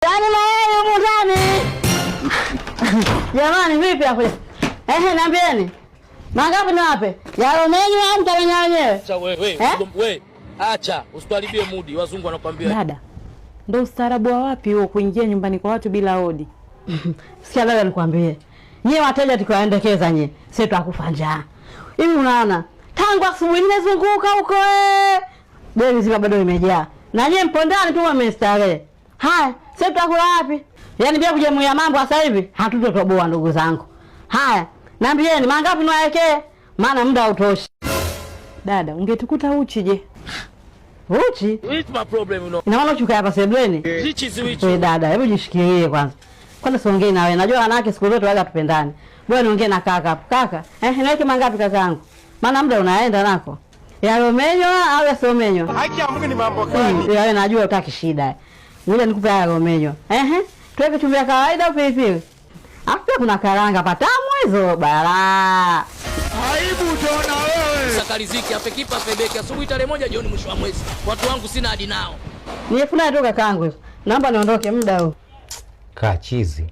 Yaani mayai humu ndani. Jamani vipi hapo? Ehe, niambieni. Mangapi niwape? Yalomenywa au mtamenya wenyewe? Acha wewe, Eh? wewe. Acha, usituharibie mudi, wazungu wanakuambia. Dada, ndo ustaarabu wa wapi huo kuingia nyumbani kwa watu bila hodi? Sikia dada, nikwambie. Nyie wateja tukiwaendekeza nyie, sisi tutakufa njaa. Hivi unaona? Tangu asubuhi nimezunguka huko eh. Gari zima bado limejaa. Na nyie mpo ndani tu mmestarehe. Haya, sisi tutakula wapi? Yaani bila kujemuia mambo sasa hivi hatutotoboa ndugu zangu. Haya, niambieni mangapi niwaekee? Maana muda hautoshi. Dada, ungetukuta uchi je? Uchi? It's my problem, you know. Ina maana uchi ukae hapa sebuleni? Which is which? We dada, hebu jishikilie kwanza. Kwanza siongei na wewe. Najua wanawake siku zote waga tupendane. Bwana niongee na kaka hapo. Kaka, niweke mangapi kakaangu? Maana muda unaenda nako. Yalomenywa au yasiomenywa? Haki ya Mungu ni mambo gani? Wewe najua utaki shida. Ngoja nikupe haya yalomenywa. Ehe, tuweke chumvi ya kawaida au pilipili? Alafu pia kuna karanga patamu hizo balaa. Aibu utaona wewe. Saka riziki, afe kipa afe beki. Asubuhi tarehe 1, jioni mwisho wa mwezi. Watu wangu sina hadi nao. Ni 8,000 tu kakaangu hizo. Naomba niondoke muda huu. Kachizi.